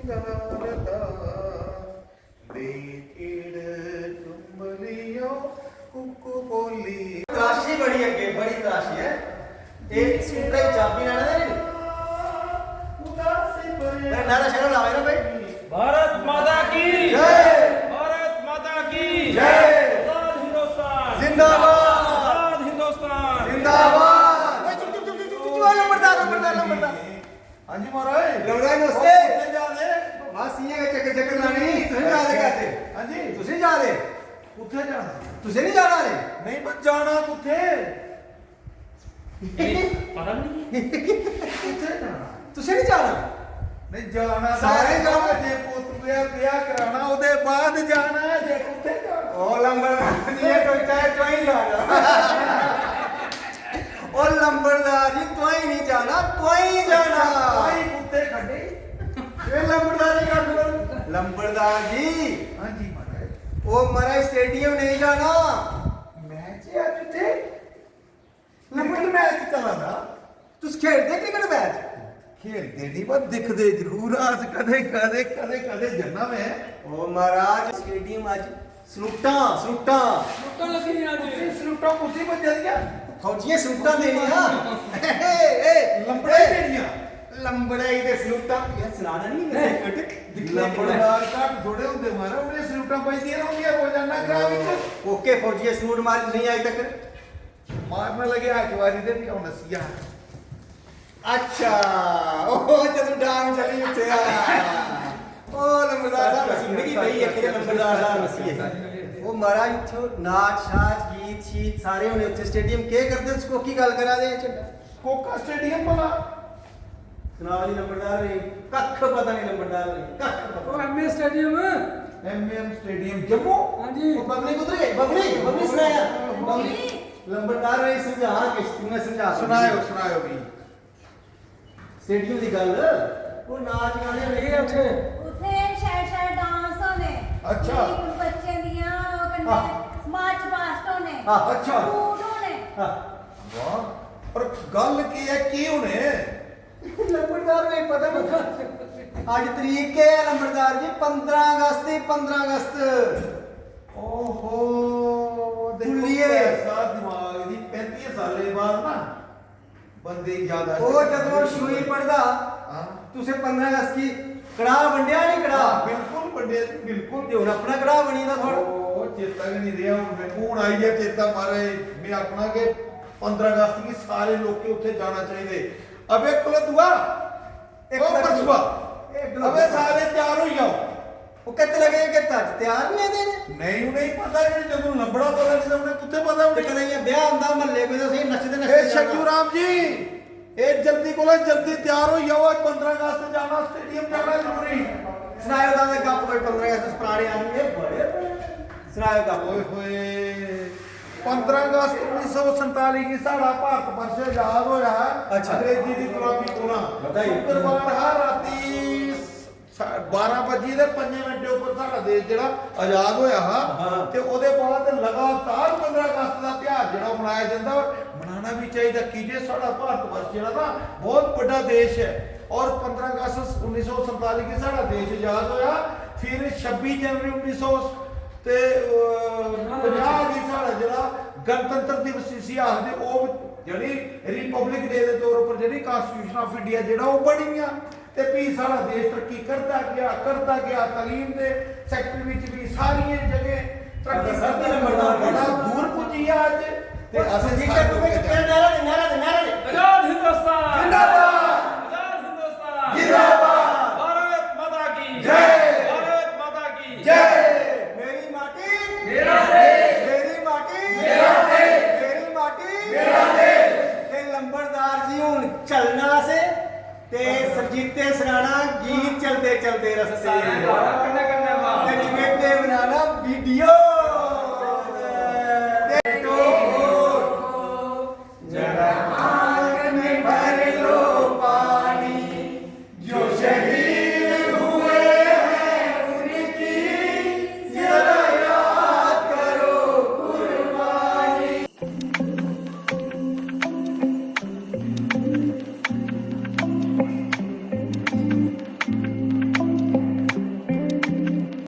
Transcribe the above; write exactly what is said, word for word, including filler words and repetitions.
शारदा, बेचिड़ चुंबलियो कुक्कू बोली। तलाशी बड़ी अग्गे, बड़ी तलाशी है। ये सूटा ही चाबी लेना है। उदासी भरे मैं नारा शारा लावे ना भाई। भारत माता की जय। भारत माता की जय। आजाद हिंदुस्तान जिंदाबाद। आजाद हिंदुस्तान जिंदाबाद। ओए, चुप, चुप, चुप, चुप, चुप, चुप, लंबरदार, लंबरदार, लंबरदार। हाँ जी महाराज। लंबरदार नमस्ते। कित्थे जा दे? बस इ'यां गै चक्कर, चक्कर लाने। तुसें जा दे अच्छा। काते? हाँ जी। तुसें जा दे? कुत्थे जाना? तुसें नहीं जाना रे? नहीं, पर जाना कुत्थे? पता नहीं। कुत्थे जाना? तुसें नहीं जाना? नहीं जाना सारे तो जाओ। जे पुत्त ब्याह, ब्याह कराना, ओदे बाद जाना, जे कुत्थे जाना? ओ लंबरदार जी, ये तो चाहे कोई जाना। ओ लंबरदार जी, कोई नहीं जाना, कोई जाना। कोई कुत्थे खड़े? ये लंबरदार जी का लंबरदार जी। हाँ जी महाराज। ओ महाराज स्टेडियम नहीं जाना। मैच है आज इत्थे। क्रिकेट मैच चला दा। तुस खेलदे क्रिकेट मैच? खेलदे नहीं, पर दिखदे जरूर अस। कदे, कदे, कदे, कदे जन्ना मैं। ओ महाराज, स्टेडियम अज्ज सलूटां, सलूटां। सलूटां लगी दियां अज्ज। कुसी सलूटां, कुसी बज्जा दियां? फौजियें सलूटां देनियां। ए, ए, लंबड़े ए। देनियां। लंबड़े ही ते सलूटां। यार, सनाना नहीं, मैं नहीं। एक मिनट। लंबड़दार घट्ट थोड़े होंदे, मारा। उ'नें सलूटां बजदियां रौंह्दियां रोजाना ग्रां बिच। ओके, फौजिये सलूट मारी तुसें अज्ज तक? मारन लगे इक बारी ते फ्ही अ'ऊं नस्सी गेआ। अच्छा, ओह् जदूं डांग चली उत्थै। ओ लंबरदार साहब नस्सी, मिगी पई इक ते लंबरदार साहब नस्सी गे। ओ महाराज, इत्थै नाच शाच, गीत शीत सारे होने उत्थै। स्टेडियम केह् करदे तुस? कोह्की गल्ल करा दे हे? कोह्का स्टेडियम भला? सनाओ जी लंबरदार होरें, कक्ख पता नहीं लंबरदार होरें, कक्ख पता। ओ MA stadium. MAM stadium Jammu? हाँ जी। ओ बबली कुद्धर गई? बबली, बबली सनाया। बबली। जी। लंबरदार होरें समझा किश, तूने समझा। सनायो, सनायो भी। स्टेडियम दी गल्ल, ओ नाच गाने होने। ये अच्छे। उत्थे शैल शैल डांस होने। अच्छा। बच्चें दियां, ओ कन्नै हाँ। मार्च पास्ट होने। हाँ। अच्छा। बूट होने। हाँ। वाह, पर गल्ल केह् ऐ, केह् होने? लंबरदार ने पता नहीं। अज्ज तरीक केह् ऐ लंबरदार जी? पंदरां अगस्त ही, पंदरां अगस्त। ओहो, देखो भुल्लिये। ऐसा दिमाग दी पैंती सालें बाद ना बंदे गी याद आ ओह् सकदी। जदों छेमीं पढ़दा, हाँ। तुसें पंदरां अगस्त गी कड़ाह बंडेआ नहीं, कड़ाह? हाँ, बिल्कुल बंडेआ जी, बिल्कुल। ते हुन अपना कड़ाह बनी दा थुआढ़ा। ओह् चेता गै नहीं रेहा हुन। मैं, हुन आई गेआ चेता महाराज। मैं आखना कि पंदरां अगस्त गी सारे लोकें उत्थे जाना चाहिए। अबे कलदुआ, इक ओ परसुआ, इक अबे सारे त्यार होई जाओ। ओह् कित्त लगे, कित्त अज्ज त्यार नहीं होए दे? नहीं, उ'नेंगी पता नहीं, जदूं लंबड़ा पता नहीं, उ'नें कुत्थे पता ते उ'नेंगी? कदें इ'यां ब्याह होंदा म्हल्ले कोई, ते उसी नचदे, ए नचदे छज्जू राम जी, ए जल्दी कोला जल्दी त्यार होई जाओ, अज्ज पंदरां अगस्त जाना, स्टेडियम जाना जरूरी। सनायो दादा गप्प कोई पंदरां अगस्त, पराने आदमी, ए बड़े, सनायो गप्प। ओए होए, पंदरां अगस्त उन्नीस सौ संताली गी साढ़ा भारत वर्ष आजाद होया हा अच्छा। अंग्रेजी दी गुलामी कोला। बताइए। शुक्रवार हा राती सा-, बारां बज्जियै ते पंजें मिंटें उप्पर साढ़ा देश जेह्ड़ा आजाद होया हा, हाँ। ते ओह्दे बाद लगातार पंदरां अगस्त दा ध्यार जेह्ड़ा मनाया जंदा, और मनाना बी चाहिदा, की जे साढ़ा भारत वर्ष जेह्ड़ा ना बहुत बड्डा देश ऐ, और पंदरां अगस्त उन्नीस सौ संताली गी साढ़ा देश आजाद होया, फिर छब्बी जनवरी उन्नीस सौ ते, अ, पंजाह गी साढ़ा जेह्ड़ा गणतंत्र दिवस जिसी आखदे, ओह् जेह्ड़ी Republic Day दे तौर उप्पर जेह्ड़ी Constitution of India जेह्ड़ा ओह् बनी गेआ। ते फ्ही साढ़ा देश तरक्की करदा गेआ, करदा गेआ, तलीम दे sector बिच बी सारियें जगहें तरक्की करदा करदा बड़ा दूर पुज्जी गेआ अज्ज। ते असें ठीक है, सारे तुम्हें लोकें कितने नारा दे, नारा दे, नारा दे। आजाद हिंदुस्तान। जिंदाबाद। आजाद हिंदुस्तान। जिंदाबाद। भारत माता की जय। भारत माता की जय। मेरी माटी। मेरा देश। मेरी माटी। मेरा देश। मेरी माटी। मेरा देश। ते लंबरदार जी हुन चलना असें। ते सरजीते सराणा गीत चलदे चलदे रस्ते।